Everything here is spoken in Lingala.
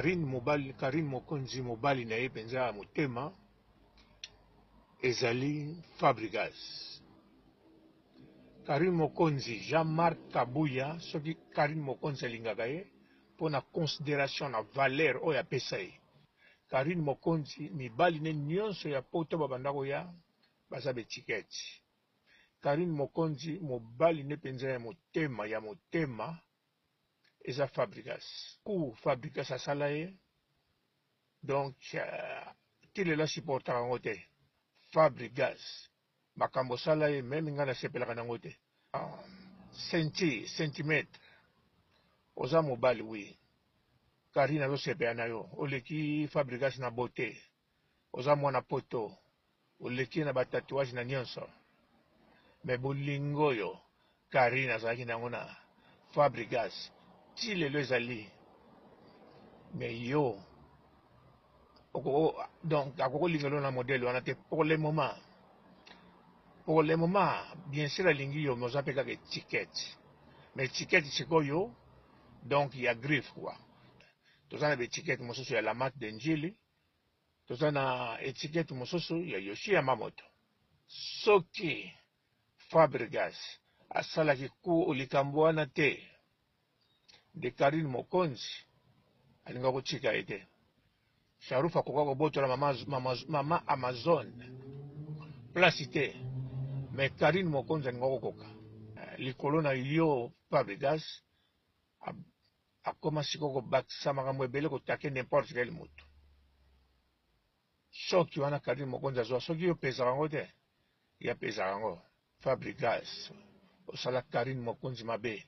Carine mobali Carine Mokonzi mobali na ye penza ya motema ezali Fabrigas. Carine Mokonzi Jean Marc Kabuya soki Carine Mokonzi alingaka ye mpo na consideration na valeur oyo apesa ye. Carine Mokonzi mibali ne nionso ya poto babanda koya baza b'etiquette. Carine Mokonzi mobali ne penza ya motema ya motema eza Fabrigas. Coup Fabrigas asala ye donc ti lelo a supportaka yango te. Fabrigas makambo osala ye meme nga nasepelaka nango te. Ceinture centimetre oza mobali oui Carine azosepela na yo oleki Fabrigas na beaute oza mwana poto Oleki ye na ba tatouage na nionso mais bolingo oyo Carine azalaki na yango na Fabrigas ti lelo ezali mais yo oko donc akoki kolinga yo na modèle wana te pour le moment pour le moment bien sûr alingi yo mais oza pe kaka etiquette mais etiquette sikoyo donc ya griffe quoi toza na ba etiquette mosusu ya la marque de Ndjili. Toza na etiquette mosusu ya Yoshi Yamamoto. Soki Fabregas asalaki coup likambo wana te nde Carine Mokonzi alingaki kotika ye te. Sharufa akoka kobotola mama, mama, mama Amazon place te mais Carine Mokonzi alingaki kokoka likolo na yo Fabregas Akoma sikoyo kobakisa makambo ebele ko take n'importe quel mutu. Choc wana Carine Mokonzi azua soki yo opesaka yango te, ye apesaka yango. Fabrigas osala Carine Mokonzi mabe.